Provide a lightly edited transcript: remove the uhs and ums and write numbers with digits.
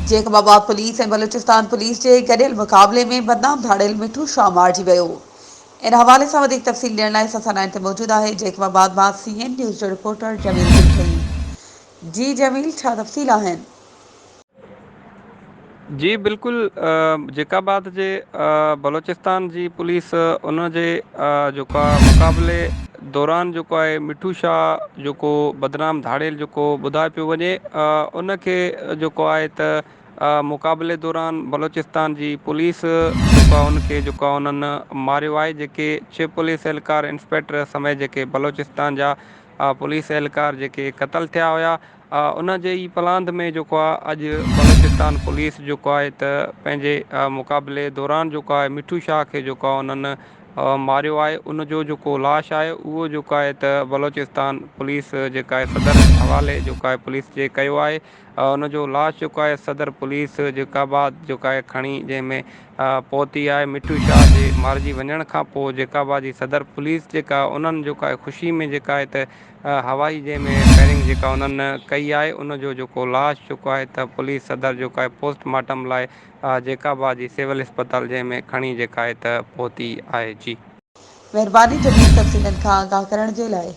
Jacob آباد police ۽ Balochistan police جي گڏيل مقابلي ۾ بدنام ڌاڙيل مٺو شاهه مارجي ويو. ان حوالي سان وڌيڪ تفصيل ڏيڻ لاء اسان سان لائين تي موجود آهي جيڪب آباد مان سي اين نيوز جو رپورٽر جميل گلٺئي. جي جميل ڇا تفصيل آهن؟ جي بلڪل جيڪب آباد جي بلوچستان جي پوليس ان جي جيڪو مقابلي دوران جيڪو آهي مٺو شاهه جيڪو بدنام ڌاڙيل جيڪو ٻڌايو پيو وڃي ان کي جيڪو آهي ته مقابلي دوران بلوچستان جي پوليس جيڪو آهي ان کي جيڪو آهي انهن ماريو آهي جيڪي ڇهه پوليس اهلڪار انسپيڪٽر سميت جيڪي بلوچستان جا پوليس اهلڪار جيڪي قتل ٿيا هيا ان جي ئي پلاند ۾ جيڪو آهي اڄ بلوچستان پوليس جيڪو آهي ته پنهنجي مقابلي دوران جيڪو آهي مٺو شاهه کي جيڪو آهي انهن ماريو آهي ان جو جيڪو لاش آهي اهو جيڪو آهي ته بلوچستان پوليس جيڪا آهي صدر حوالي جيڪو آهي پوليس جي ڪيو آهي ان جو لاش جيڪو آهي صدر پوليس جيڪا آباد جيڪو آهي کڻي جنهن ۾ پهتي آهي مٺو شاهه جي مارجي وڃڻ کان پوء جيڪا آباد جي صدر پوليس جيڪا انهن جيڪو آهي خوشي ۾ جيڪا آهي ته هوائي جنهن ۾ فائرنگ جيڪا انهن ڪئي آهي ان جو جيڪو لاش جيڪو آهي ته پوليس صدر جيڪو آهي پوسٽ مارٽم لاء جيڪب آباد جي سول اسپتال جنهن ۾ کڻي جيڪا آهي ته پهتي آهي جي. مهرباني جديد تفصيلن کان آگاهه ڪرڻ جي لاء.